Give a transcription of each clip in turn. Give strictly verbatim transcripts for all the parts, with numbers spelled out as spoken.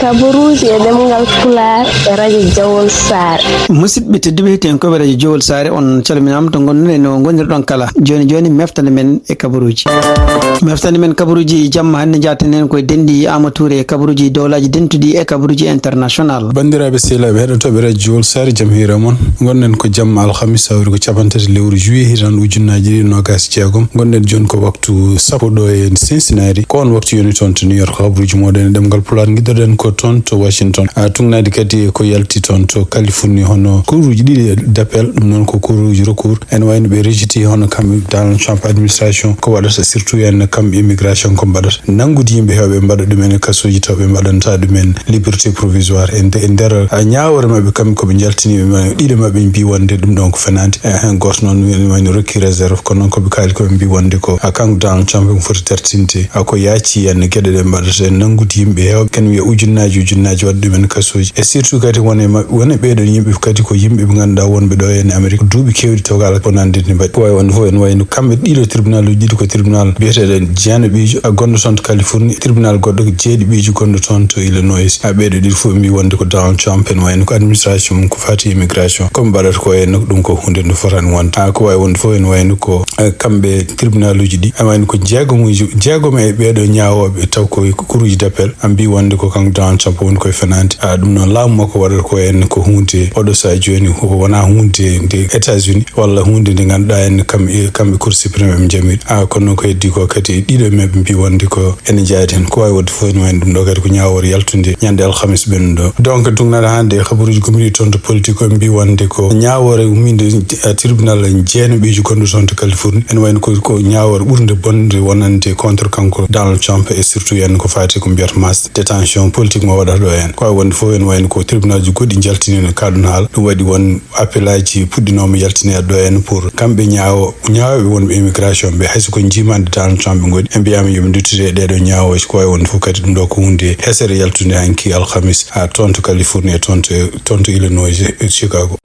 Kabaruuji e ɗemngal Pulaar e radio Jawol Saare. Musidɓe tedduɓe, heɗiyankoɓe radio Jowol Saare, on calminaama to ngonɗon e no ngonirɗon kala. Jooni jooni, meftande men e kabaruuji. Meftande men kabaruuji jamma hannde, njaaten heen koye denɗi Aama Tuure e kabaruuji dowlaaji dentuɗi e kabaruuji international. Banndiraaɓe sehilaaɓe heɗotooɓe radio Jowol Saare, jam hiira mon. Ngonɗen ko jamma alhamis, hawri ko capanɗe tati lewru juillet, hitaande ujunnaaji ɗiɗi e noogaas e jeegom. Ngonɗen jooni ko waktu sappo ɗo e Cincinnati. Ko on waktu yoni toon to New York. Kabaruuji mooɗon e ɗemngal Pulaar, ngiɗoɗen ko toon to Washington. A, tugnaade kadi ko yalti toon to Californie, hono kuuruuji ɗiɗi d'appel, ɗum noon ko kuuruuji recours. Ene wayno ɓe rejeti hono kamɓe Donald Trump administration ko waɗata, surtout en kamɓe immigration ko mbaɗata. Nanngude yimɓe heewɓe mbaɗa ɗumen e kasuuji taw ɓe mbaɗanta ɗumen liberté provisoire. E nde-, e nder, a, ñaawoore maɓɓe kamɓe ko ɓe njaltini ɓe ma-, ɗiɗo maɓɓe mbi wonde ɗum ɗon ko fenaande. E, heen gooto noon ene wayno rokki réserve, kono noon ko ɓe kaali ko ɓe mbi wonde ko, a, kanko Donald Trump ene foti dartinde, a, ko yaaci en geɗe ɗe mbaɗata en nanngude yimɓe heewɓe. Ken wiya ujunnaaji, ujunnaaji waɗa ɗumen kasuuji. E surtout kadi won e maɓɓe, won e ɓeeɗo yimɓe kadi ko yimɓe ɓe ngannduɗaa wonɓe ɗo en Amérique duuɓi keewɗi taw ko alaa ko nande ni mbaɗi. Ko wawi wonde fof ene wayno kamɓe ɗiɗo tribunal uji ɗiɗi ko tribunal biyeteɗo Jenaɓijo, a, gonɗo toon to Californie, tribunal goɗɗo ko jeeɗiɓijo gonɗo toon to Illinois. A, ɓeeɗo ɗiɗo fof mbi wonde ko Donald Trump ene wayno ko administration mum ko fati immigration. Ko ɓe mbaɗata ko en ɗum ko hunde nde fotani wonde. A, ko wawi wonde fof ene wayno ko, a, kamɓe tribunal uji ɗi, a, wayno ko jeegomuji, jeegom e ɓeeɗo ñaawooɓe taw ko kuuruuji d'appel, a, mbi wonde ko kanko Donald Trump woni koye fenaande. A, ɗum noon laamu makko waɗata ko en ko hunde oɗo saha jooni, ko wona hunde nde États-Unis walla hunde nde ngannduɗaa en kam-, e kamɓe Cour suprême ɓe njamiri. A, kono noon ko heddi ko kadi ɗiɗo e maɓɓe mbi wonde ko ene njaadi heen. Ko wawi wonde fof ene wayno ɗum ɗo kadi ko ñaawoore yaltunde ñande alhamis ɓennuɗo. Donc, tugnaade hannde e kabaruuji gummiɗi toon to politique o mbi wonde ko ñaawoore umminde, a, tribunal jeenaɓijo gonɗo toon to Californie. Ene wayno ko, ko ñaawoore ɓurde bonde wonande contre kanko Donald Trump e surtout en ko faati ko mbiyata mass détention politique mo waɗata ɗo en. Ko wawi wonde fof ene wayno ko tribunal ji goɗɗi njaltinino kaɗon haala. Ɗum waɗi won appel aji puɗɗinooma yaltineede ɗo en pour kamɓe ñaawo-, ñaawooɓe wonɓe immigration ɓe, hayso ko njiimaande Donald Trump ɓe ngoni, ɓe mbiyaama yo ɓe nduttite e ɗeeɗo ñaawooje. Ko wawi wonde fof kadi ɗum ɗo ko hunde hesere yaltunde hanki alhamis, a, toon to Californie e toon to, toon to Illinois e Chicago.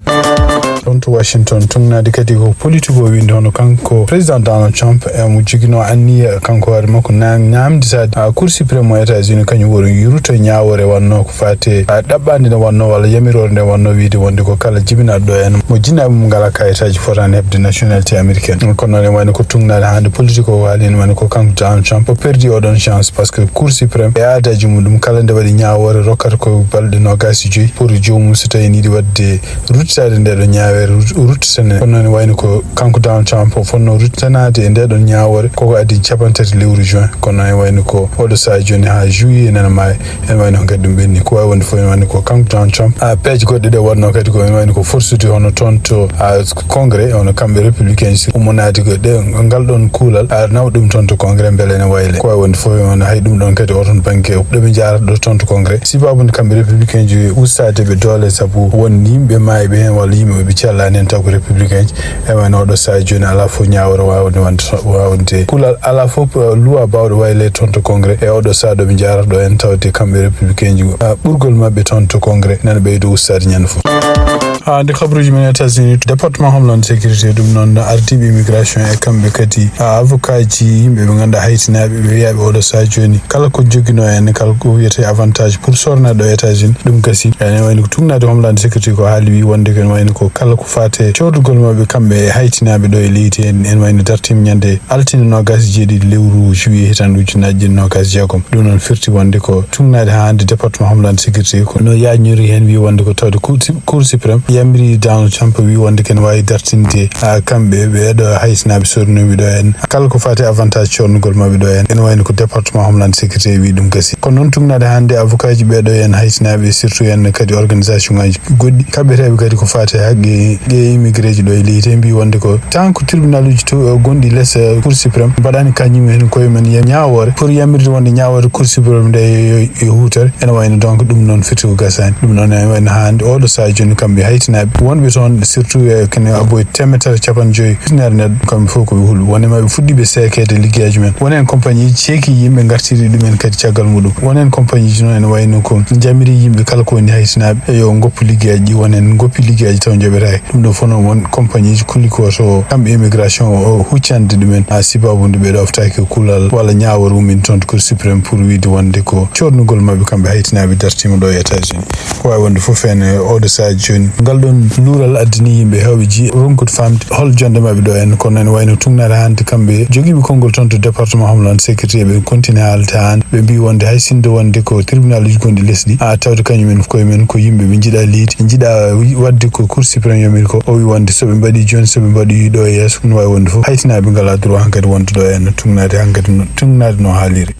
Toon to Washington, tugnaade kadi ko politique o windi hono kanko président Donald Trump, e mo joginoo anniya kanko hoore makko na-, naamnditaade, a, Cour suprême mo États-Unis, kañum woni rutte ñaawoore wonnoo ko faati, a, ɗaɓɓaande nde wonnoo walla yamiroore nde wonnoo wiyde wonde ko kala jibinaaɗo ɗo en mo jinaaɓe mum ngalaa kayitaaji fotaani heɓde nationalité américaine. Kono noon ene wayno ko tugnaade hannde politique o haali, ene wayno ko kanko Donald Trump o perdi oɗon chance, parce que Cour suprême e aadaaji mum ɗum kala nde waɗi ñaawoore rokkata ko balɗe noogaas e joyi pour joomum so tawii ene yiɗi waɗde ruttitaade nde ɗo ñaawoore rut-, ruttitane. Kono noon ene wayno ko kanko Donald Trump o fotnoo ruttitanaade e nde ɗon ñaawoore koko adii capanɗe tati lewru juin. Kono noon ene wayno ko oɗo saha jooni haa juillet nana maayi. Ene wayno ko kadi ɗum ɓenni. Ko wawi wonde fof ene wayno ko kanko Donald Trump. A, peeje goɗɗe ɗe wonnoo kadi ko ene wayno ko forsude hono toon to, a, Congrès, hono kamɓe républicain si ummonaade ko ɗe ngal ɗon kuulal, a, nawa ɗum toon to Congrès mbele ene wayle. Ko wawi wonde fof ene wayno hay ɗum ɗon kadi o toon banggue ɗo ɓe njaarata ɗo toon to Congrès. Sibabude kamɓe républicain ji ustaade ɓe doole sabu won yimɓe maayɓe heen walla yimɓe ɓe cellaani heen taw ko républicain ji. E wayno oɗo saha jooni alaa fof ñaawore wawde wonde, wawde kuulal alaa fof, eh, loi bawɗo wayle toon to Congrès. E oɗo saha ɗo ɓe njaarata ɗo en tawde kamɓe républicain ji, ah, ɓurgol maɓɓe toon to Congrès nana ɓeydo ustaade ñande fof. Ah, nde kabaruuji men États-Unis, département Homeland Sécurité, ɗum noon ardiiɓe immigration e kamɓe kadi, ah, avocat ji yimɓe ɓe ngannduɗaa haytinaaɓe ɓe wiyaaɓe oɗo saha jooni kala ko joginoo en kala ko wiyetee avantage pour sorna ɗo États-Unis ɗum gasi. Ene wayno ko tugnaade Homeland Sécurité ko haali wi wonde ko ene wayno ko kala ko faate coodugol maɓɓe kamɓe e haytinaaɓe ɗo e leydi en, ene wayno dartiima ñande altine noogaas e jeeɗiɗi lewru juillet hitaande ujunnaaji ɗiɗi noogaas e jeegom. Ɗum noon firti wonde ko tugnaade haa hannde département Homeland Sécurité ko no yaajnori heen wi wonde ko tawde Cour, Cour suprême yamiri Donald Trump wi wonde ko ene waawi dartinde, ah, kamɓe ɓeeɗo haytinaaɓe sornooɓe ɗo en kala ko faati avantage coodnugol maɓɓe ɗo en. Ene wayno ko département Homeland Sécurité wi ɗum gasi. Kono noon tugnaade hannde avocat ji ɓeeɗo en haytinaaɓe surtout en kadi organisation ngaji goɗɗi kaɓɓeteeɓe kadi ko faati e haqqe ɗe immigré ji ɗo e leydi he mbi wonde ko tant que tribunal uji to, eh, gonɗi les, eh, Cour suprême mbaɗaani kañum en koye men ye-, ñaawoore pour yamirde wonde ñaawoore Cour suprême nde yo, yo, yo huutore. Ene wayno donc ɗum noon firti ko gasaani. Ɗum noon ene wayno haa hannde oɗo saha jooni kamɓe hay Palestinaɓe wonɓe toon, surtout e kene abo e teemeɗere capanɗe joyi ujunere neɗɗo, kamɓe fof ko ɓe hulɓe. Wonde maɓe fuɗɗi ɓe seekeede liggeyaaji men. Won heen compagnieji ceeki yimɓe ngartiri ɗumen kadi caggal muɗum. Won heen compagnieji noon ene wayno ko njamiri yimɓe kala ko woni Haïtinaɓe yo ngoppu liggeyaaji ɗi, won heen ngoppi liggeyaaji taw njoɓetaake. Ɗum ɗo fof noon won compagnieji kulli ko to kamɓe immigration o huccande ɗumen, ha sibabu nde ɓe ɗoftaaki kuulal walla ñaawore ummini toon to Cour suprême pour wiide wonde ko coodnugol maɓɓe kamɓe Haïtinaɓe dartiima ɗo e États-Unis. Ko waawi wonde fof heen e oɗo sahaa jooni. Ngal ɗoon luural addani yimɓe heewɓe ji ronkude faamde hol jonnde maɓɓe ɗo en. Kono ene wayno tugnaade hannde kamɓe jogiiɓe konngol toon to département Homeland Security, eɓe continue haalde haa hannde. Ɓe mbii wonde hay sinno wonde ko tribunal uji gonɗi lesdi, a tawde kañum en koye men ko yimɓe ɓe njiɗa leydi, njiɗa waɗde ko Cour suprême yamiri ko. O wi wonde so ɓe mbaɗi jooni, so ɓe mbaɗi ɗo e yeeso, no waawi wonde fof Haïtinaɓe ngalaa droit hankadi wonde ɗo en tugnaade hankadi no, tugnaade no haaliri.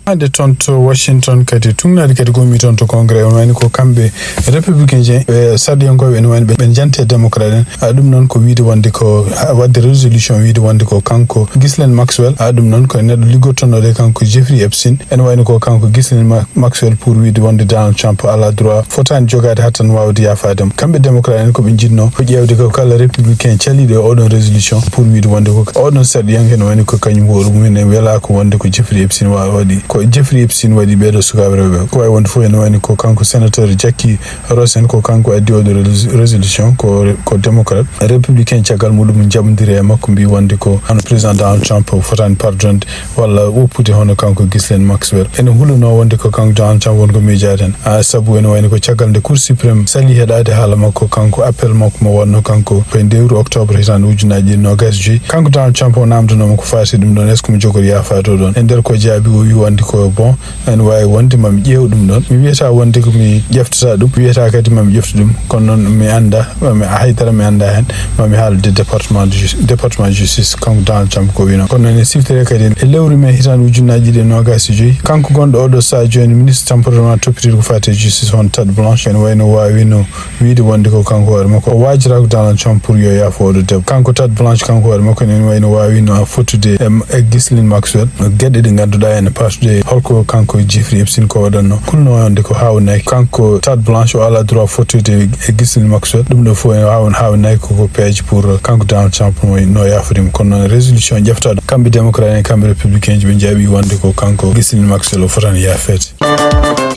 Hannde toon to Washington kadi tugnaade kadi ko mi toon to Congrès, on wayni ko kamɓe républicain ji, ɓe sarɗiyankooɓe ene wayni ɓe, ɓe jante démocrate en. A, ɗum noon ko wiide wonde ko, a, waɗde résolution wiide wonde ko kanko Ghislaine Maxwell, a, ɗum noon ko neɗɗo liggottonooɗo e kanko Jeffrey Epstein. Ene wayno ko kanko Ghislaine Ma-, Maxwell pour wiide wonde Donald Trump alaa droit, fotaani jogaade haa tan waawde yaafaade mo. Kamɓe démocrate en ko ɓe njiɗnoo ko ƴeewde ko kala républicain caliiɗo e oɗon résolution pour wiide wonde ko oɗon sarɗiyanke ene wayni ko kañum hoore mum en welaa ko wonde ko Jeffrey Epstein wa-, waɗi, ko Jeffrey Epstein waɗi ɓeeɗo sukaaɓe rewɓe. Ko wayi wonde fof ene wayni ko kanko sénateur Jackie Rosen, ko kanko addi oɗo rés-, résolution, ko, ko démocrate. Républicain caggal muɗum jaɓondiri e makko mbi wonde ko hono président Donald Trump fotaani pardonde walla woppude hono kanko Ghislaine Maxwell. Ene hulunoo wonde ko kanko Donald Trump woni ko miijaade heen. A, sabu ene wayno ko caggal nde Cour suprême salii heɗaade haala makko, kanko appel makko mo waɗno kanko ko e lewru octobre hitaande ujunaaji ɗiɗi noogaas e joyi. Kanko Donald Trump o naamndanooma ko faati ɗum ɗoon, est-ce que mo jogori yaafaade o ɗoon? E nder ko jaabi o wi wonde ko bon, ene waawi wonde mami ƴeew ɗum ɗoon. Mi wiyata wonde ko mi ƴeftata ɗum, mi wiyata kadi mami ƴeftu ɗum. Kono noon mi annda, mami haydara mi annda heen. Mami haalde département de jus-, département justice, kanko Donald Trump ko wino. Kono noon e siftere kadi e lewru mai hitaande ujunaaji ɗiɗi e noogaas e joyi, kanko gonɗo oɗo sahaa jooni ministre temporairement toppitiiɗo ko faati e justice hono Tad Blanche, ene wayno waawino wiide wonde ko kanko hoore makko o waajiraako Donald Trump pour yo yaafo oɗo debbo. Kanko Tad Blanche kanko hoore makko ene wayno waawino fottude e, e Ghislaine Maxwell. Geɗe ɗe ngannduɗaa ene paatude holko kanko Jeffrey Epstein ko waɗanno. Kulno wonde ko haawnaki kanko Tad Blanche o alaa droit fottude e Ghislaine Maxwell. Ɗum ɗo fof ene haawn-, haawnaki koko peeje pour kanko Donald Trump no, no yaaforima. Kono noon résolution ƴeftaɗo kamɓe démocrate en, kamɓe républicain ji ɓe jaaɓi wonde ko kanko Ghislaine Maxwell o fotani yaafeede.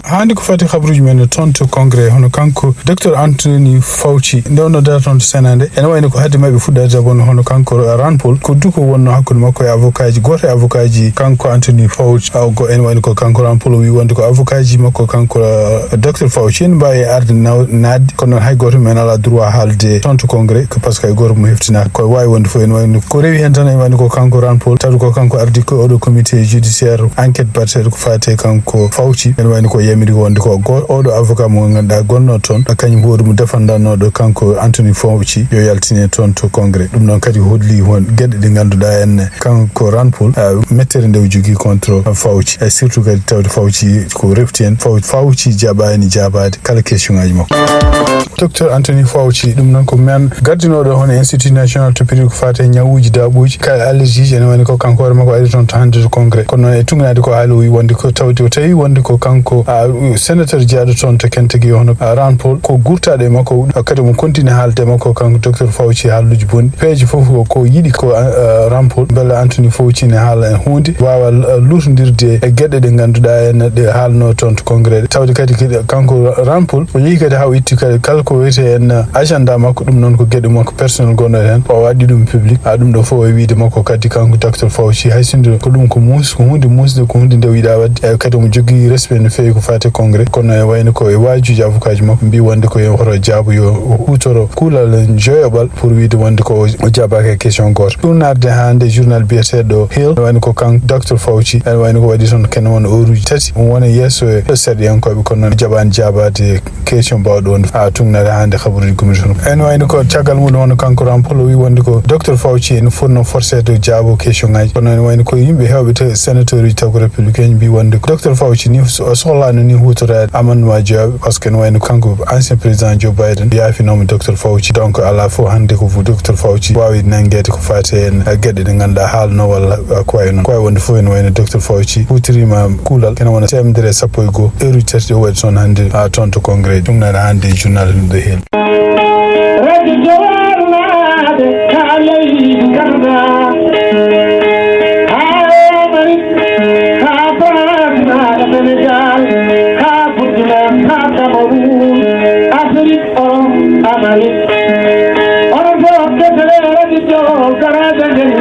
Hannde ko fati habruuji men toon to Congrès, hono kanko docteur Anthony Fauci, nde o noddata toon to Sénat nde, ene wayno ko hadde maɓɓe fuɗɗaade d'abord hono kanko Rand Paul, ko duko wonno hakkunde makko e avocat ji, gooto e avocat ji kanko Anthony Fauci, aw go ene wayno ko kanko Rand Paul o wi wonde ko avocat ji makko kanko, eh, docteur Fauci ene mbaawi arde naw-, naatde, kono noon hay gooto men alaa droit haalde toon to Congrès, ko parce que hay gooto mo heftinaaka. Ko waawi wonde fof ene wayno ko rewi heen tan ene wayno ko kanko Rand Paul, tawde ko kanko ardi ko oɗo comité judiciaire enquête baɗteeɗo ko faati e kanko Fauci. Ene wayno ko yamiri wonde ko go-, oɗo avocat mo ngannduɗaa gonnoo toon, kañum hoore mum defandannooɗo kanko Anthony Fauci yo yaltine toon to Congrès. Ɗum noon kadi holli won geɗe ɗe ngannduɗaa en kanko Rand Paul, ah, mettere nde o jogii contre Fauci. Eh, surtout kadi tawde Fauci ko refti heen, Fau-, Fauci jaɓaani jaabaade kala question ngaji makko. Docteur Anthony Fauci, ɗum noon ko men gardinooɗo hono Institut National toppitiiɗo ko faati e ñawuuji daaɓuuji, kala allergie ji, ene wayno ko kanko hoore makko ari toon to hannde to Congrès. Kono noon e tugnaade ko haali o wi wonde ko tawde o tawi wonde ko kanko, ah, sénateur jeyaaɗo toon to Kentucky hono, ah, Rand Paul, ko gurtaaɗo e makko, kadi omo continue haalde e makko kanko docteur Fauci haalluuji bonɗi. Peeje fof ko, ko yiɗi ko, ah, ah, Rand Paul, mbele Anthony Fauci ne haala en huunde, waawa, ah, luutondirde e geɗe ɗe ngannduɗaa en ɗe haalnoo toon to Congrès. Tawde kadi, kadi kanko Rand Paul, o yehi kadi haa o itti kadi kala ko wiyetee en agenda makko, ɗum noon ko geɗe makko personnel gonɗo heen, o waɗi ɗum public. A, ɗum ɗo fof e wiyde makko kadi kanko docteur Fauci, hay sinno ko ɗum ko muus, ko huunde muusde, ko huunde nde o yiɗaa waɗde. E kadi omo jogii respect no feewi ko faati e Congrès, kono e wayno ko e waajuuji avocat ji makko mbii wonde ko yo hoto jaabo yo o huutoro kuulal joyoɓal pour wiyde wonde ko o, o jaabaaka e question gooto. Ɗum naatde haa nde journal biyeteeɗo Hill, ene wayno ko kanko docteur Fauci, ene wayno ko waɗi toon kene won oruuji tati, omo wona yeeso e sarɗiyankooɓe, kono noon jaɓaani jaabaade question mbaawɗo wonde, a, tugnaade haa nde habaruuji gummi toon. Ene wayno ko caggal muɗum hono kanko Rand Paul o wi wonde ko docteur Fauci ene foti no forcé to jaabo question ngaji. Kono ene wayno ko yimɓe heewɓe te sénateur uji taw ko républicain mbi wonde ko docteur Fauci ni so-, o sohlaano ni huutoraade amendement jeyaaɓe, parce que ene wayno kanko ancien président Joe Biden yaafinooma docteur Fauci. Donc alaa fof hannde ko docteur Fauci waawi nanngeede ko faati heen geɗe ɗe ngannduɗaa haalno walla ko wayi noon. Ko wayi wonde fof ene wayno docteur Fauci huutoriima kuulal ene wona teemedere e sappo e goho heure tati o waɗi toon hannde, a, toon to Congrès. Ɗum nana hannde e journal The Hill. Jowarnaade haa leydi Canada, haa Amérique, haa France, haa Sénégal, haa Burkina, haa Cameroun, Afrique, Europe, Amérique. Onon fof kettale radio Garaaji en.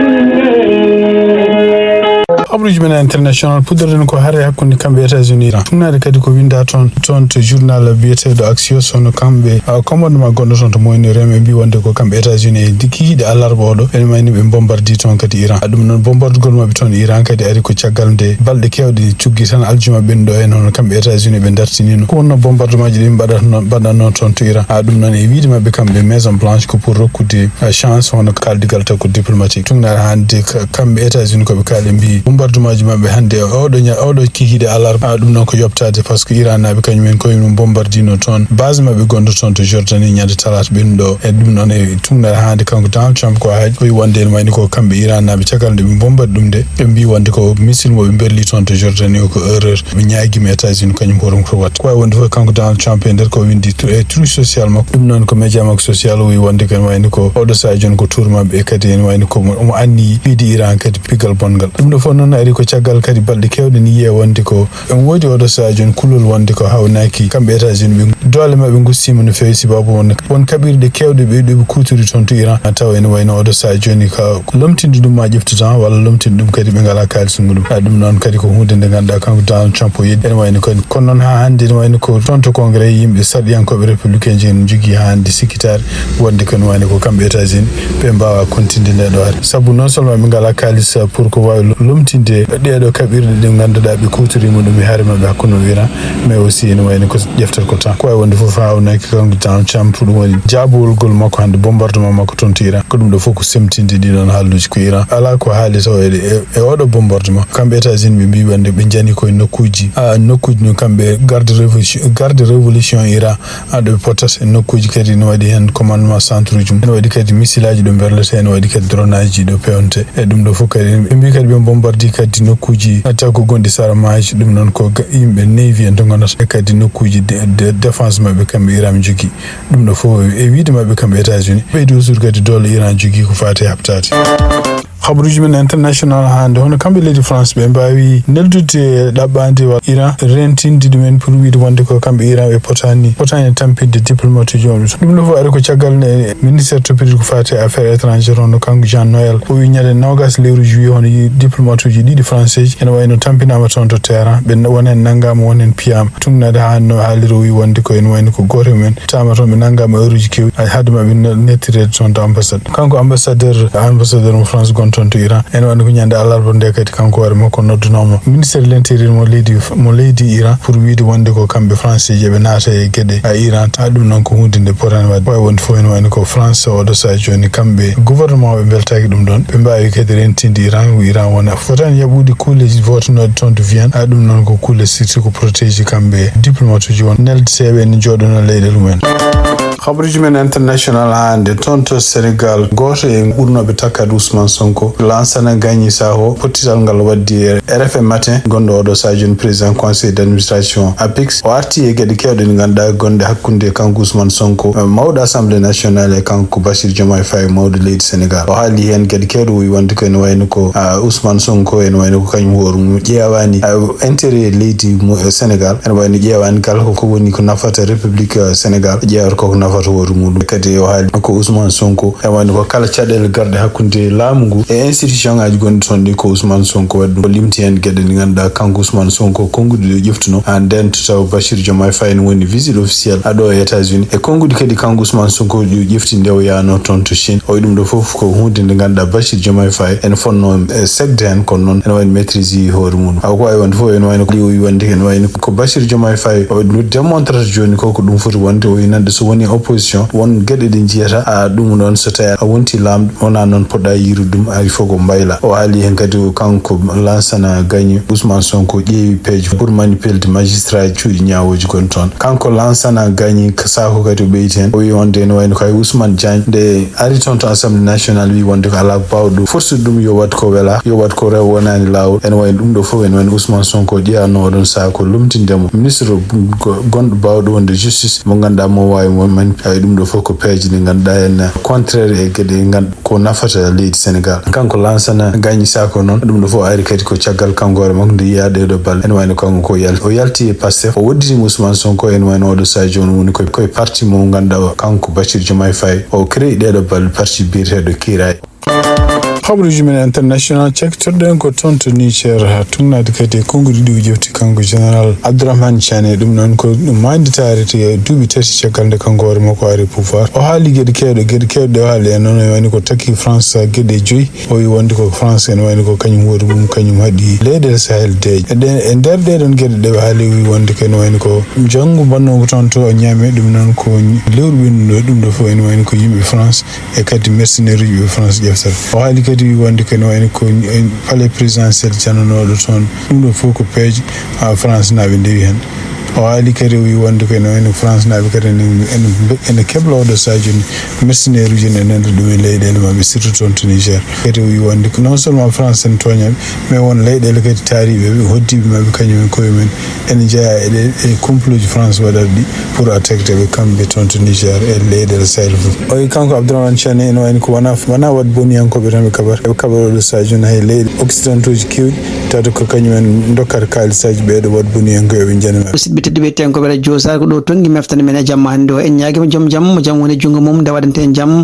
Habruuji men international, puɗɗoren ko hare hakkunde kamɓe États-Unis Iran. Ɗum naati kadi ko winda toon, toon to journal biyeteeɗo Axios, hono kamɓe, ah, commandement gonɗo toon to Moyen-Orient, ɓe mbi wonde ko kamɓe États-Unis e kikiiɗe alarba oɗo, ene wayni ɓe bombardi toon kadi Iran. Ah, ɗum noon bombardugol maɓɓe toon Iran kadi ari ko caggal nde balɗe keewɗe cuggi tan aljuma ɓennuɗo en, hono kamɓe États-Unis ɓe dartinino. Ko wonno bombardement ji ɗi mbaɗatno, mbaɗatno toon to Iran. Ah, ɗum noon e wiide maɓɓe kamɓe Maison Blanche ko pour rokkude, ah, chance hono kaldigal taw ko diplomatique. Tun aɗa hannde ka-, kamɓe États-Unis ko ɓe kaali mbi bombardement ji maɓɓe hannde e oɗo ña-, oɗo kikiiɗe alarba. Ah, ɗum noon ko yoɓtaade par ce que Iran naaɓe kañum en koye mum bombardino toon base maɓɓe gonɗo toon to Jordanie ñande talaata ɓennuɗo o. E ɗum noon e tun aɗa hannde kanko Donald Trump ko haaji o wi wonde ene wayni ko kamɓe Iran naaɓe caggal nde ɓe bombardi ɗum nde ɓe mbi wonde ko missile mo ɓe mberli toon to Jordanie o ko erreur. Ɓe ñaagima États-Unis kañum hoto ko watta. Ko wawi wonde fof kanko Donald Trump e nder ko windi tu-, e truc social makko. Ɗum noon ko média makko social o wi wonde ko ene wayni ko oɗo sahaa jooni ko tour maɓɓe e kadi ene wayni ko mo, omo anniyi ɓeydi Iran kadi pigal bonngal. Ɗum ɗo fof noon ari ko caggal kadi balɗe kewɗe ni yiye wonde ko en woodi oɗo sahaa jooni kulol wonde ko hawnaaki kamɓe États-Unis ɓe doole maɓɓe gustima no feewi sibabu won, won kaɓirɗe kewɗe ɓe ɗo ɓe kuturi toon to Iran. Tawa ene wayno oɗo sahaa jooni ka lomtinde ɗum ma ƴeftu tan walla lomtinde ɗum kadi ɓe ngala kaalis muɗum. Ha ɗum noon kadi ko hunde nde ganduɗa kanko Donald Trump o yeddi ene wayno kadi. Kono noon ha hannde ene wayno ko toon to Congrès yimɓe sarɗiyankoɓe républicain ji en jogui ha hannde sikkitaare wonde ko ene wayno ko kamɓe États-Unis ɓe mbawa continde nde ɗo hare. Sabu non seulement ɓe ngala kaalis pour ko wawi lo-, lomtinde ɗeɗo kaɓirɗe ɗe ganduɗa ɓe kutorima ɗum e hare maɓɓe hakkude Iran, mais aussi ene wayno ko ƴeftat ko temps. Ko wawi wonde fof hawnaki kanko Donald Trump ɗum woni jaabowol makko hannde bombardement makko toon to Iran. Ko ɗum ɗo fof ko semtinde ɗiɗon haalluuji ko Iran. Alaa ko haali taw e, e, e oɗo bombardement. Kamɓe États-Unis ɓe mbii wonde ɓe njani koye nokkuuji, a, nokkuuji no kamɓe garde révolution, garde révolution Iran, a, ɗo ɓe pottata e nokkuuji kadi no waɗi heen commandement centre uji mum. Ene waɗi kadi missile aji ɗo mberlete, ene waɗi kadi drone aji ɗo pewnte. E ɗum ɗo fof kadi ɓe mbii kadi ɓe bombardi kadi nokkuuji taw ko gonɗi sara maaji. Ɗum noon ko ga-, yimɓe Navy en to ngonata. E kadi nokkuuji de, de, défense maɓɓe kamɓe Iran jogii. Ɗum ɗo fof e wiide maɓɓe kamɓe États-Unis, ɓeydi usude kadi doole Iran jogii ko faati e haɓtaade. Habaruuji men international hannde, hono kamɓe leydi France ɓe mbaawi neldude ɗaɓɓaande wa Iran rentinde ɗumen pour wiide wonde ko kamɓe Iran ɓe potaani, potaani tampinde diplomatuuji maɓɓe. Ɗum ɗo fof ari ko caggal nde ministére toppitiiɗo ko faati e affaires étrangères hono kanko Jean Noël. O wi ñande noogas lewru juillet hono yi diplomatuuji ɗiɗi français ene wayno tampinaama toon to Téhéran. Ɓe won heen nanngaama, won heen piyaama. Tun naade haa no haaliri o wi wonde ko ene wayno ko gooto e mumen taama toon ɓe nanngaama heure uji keewɗi. Hay hade maɓɓe ne-, nettireede toon to ambassade. Kanko ambassadeur, ambassadeur mo France gonɗo toon to Iran. Ene wayno ko ñande alarba nde kadi kanko hoore makko noddunooma ministére de l'intérieur mo leydi, mo leydi Iran pour wiide wonde ko kamɓe français ji eɓe naata e geɗe a Iran. Haa ɗum noon ko huunde nde potaani waɗde. Wawi wonde fof ene wayno ko France oɗo sahaa jooni kamɓe gouvernement ɓe mbeltaaki ɗum ɗoon. Ɓe mbaawi kadi rentinde Iran, Iran wona fotaani yaɓude kuule votanooɗe toon to Vienne. Haa ɗum noon ko kuule surtout ko protégé kamɓe diplomatuuji won neldeteeɓe ene jooɗono leyɗe ɗumen. Habaruuji men international hannde toon to Sénégal, gooto e ɓurnooɓe takkaade Ousmane Sonko, Lansana Gagny Sakho, pottital ngal waddi e R F M Matin, gonɗo oɗo sahaa jooni président conseil d'administration APIX. O arti e geɗe keewɗe ɗe ngannduɗaa gonɗe hakkunde kanko Ousmane Sonko, eh, mawɗo Assemblée nationale, e kanko Bassirou Diomaye Faye, mawɗo leydi Sénégal. O haali heen geɗe keewɗe, o wi wonde ko ene wayno ko, ah, Ousmane Sonko ene wayno ko kañum hoore mum ƴeewaani, ah, intérêt leydi mu-, eh, Sénégal, ene wayno ƴeewaani kala ko, ko woni ko nafata République, eh, Sénégal, ƴeewata koko nafata hoore muɗum. Kadi o haali ko Ousmane Sonko, ene wayno ko kala caɗeele garɗe hakkunde laamu ngu e institution ngaji gonɗi toon ɗi ko Ousmane Sonko waɗi ɗum. O limti heen geɗe ɗe ngannduɗaa kanko Ousmane Sonko konnguɗi ɗo ƴeftuno, haa nden to taw Bassirou Diomaye Faye ne woni visite officielle a ɗo e États-Unis. E konnguɗi kadi kanko Ousmane Sonko ɗi ƴefti nde o yaano toon to Chine. O wi ɗum ɗo fof ko huunde nde ngannduɗaa Bassirou Diomaye Faye ene fotno, eh, segde heen, kono noon ene wayno maîtrise hoore mum. Awa ko wawi wonde fof ene wayno ko o wi wonde ene wayno ko Bassirou Diomaye Faye o ɗum démontrata jooni ko, ko ɗum foti wonde. O wi nande so woni opposition won geɗe ɗe jiyata, a, ɗum noon so tawi a wonti laamɗo wona noon poɗɗa yiirude ɗum, a, il faut ko mbayla. O haali heen kadi o kanko Lansana Gagny Ousmane Sonko ƴeewi peeje pour manipulde magistrat cuuɗi ñaawooji gonɗi toon. Kanko Lansana Gagny Sakho kadi o ɓeyti heen. O wi wonde ene wayno kay Ousmane Diagne nde ari toon to Assemblée nationale wi wonde ko alaa baawɗo forsude ɗum yo waɗ ko welaa, yo waɗ ko rew wonaani laawol. Ene wayno ɗum ɗo fof ene wayno Ousmane Sonko ƴeewano oɗon sahaa ko lomtinde mo ministre go-, gonɗo baawɗo wonde justice mo ngannduɗaa mo waawi mo mani-, Eyi, ɗum ɗo fof ko peeje ɗe ngannduɗaa en contraire e geɗe nganndu ko nafata leydi Sénégal. Kanko Lansana Gagny Sakho noon, ɗum ɗo fof ari kadi ko caggal kanko hoore makko nde yiyaa ɗee ɗo balɗe. Ene wayno kanko ko yalti. O yalti e Pastef, o wodditi Ousmane Sonko, ene wayno oɗo sahaa jooni woni koye, koye parti mo ngannduɗaa o, kanko Bassirou Diomaye Faye. O créé ɗee ɗo balɗe parti biyeteeɗo Kiiraay. Habaruuji men international, cakkitorɗen ko toon to Niger, haa tuugnaade kadi e konnguɗi ɗi o ƴefti kanko Général Abdourahmane Tiani. Ɗum noon ko ɗum maanditaare te duuɓi tati caggal nde kanko hoore makko ari pouvoir. O haali geɗe keewɗe, geɗe keewɗe ɗe o haali en noon, ene wayno ko takki France geɗe joyi. O wi wonde ko France ene wayno ko kañum hoore mum, kañum haɗi leyɗeele Sahel deeƴe. E ɗe, e nder ɗee ɗoon geɗe ɗe o haali, o wi wonde ko ene wayno ko njanngu mbaɗnoogu toon to Niamey, ɗum noon ko lewru ɓennuɗo, ɗum ɗo fof ene wayno ko yimɓe France e kadi mercenaire uji ɓe France ƴeftata. O haali kadi wi wonde ko ene wayno ko palais présidentiel jannanooɗo toon. Ɗum ɗo fof ko peeje, ah, France naaɓe ndewi heen. O haali kadi o wi wonde ko ene wayno France naaɓe kadi ene, ene, ene kebla oɗo sahaa jooni mercenaire uji ene nanda ɗum e leyɗeele maɓɓe, surtout toon to Niger. Kadi o wi wonde ko non seulement France ene tooña ɓe, mais won leyɗeele kadi taariiɓe ɓe, hoddiiɓe maɓɓe kañum en koye mum en ene jeyaa e ɗe, e complot ji France waɗata ɗi pour attaquer ɓe kamɓe toon to Niger e leyɗeele Sahel fof. O wi kanko Abdourahmane Tiani ene wayno ko wona, wona waɗ boniyankooɓe tan ɓe kaɓata. Ɓe kaɓata oɗo sahaa jooni hay leyɗe occidentaux ji keewɗi, tawde ko kañum en dokkata kaalisaaji ɓee ɗo waɗ boniyankooɓe ɓe njanma. Musidɓe tedduɓe, tenkooɓe radio Sahel, ko ɗo tonngi meftere men e jamma hannde o. En ñaagiima joom jam, mo jam woni e junngo mum, nde waɗante en jam.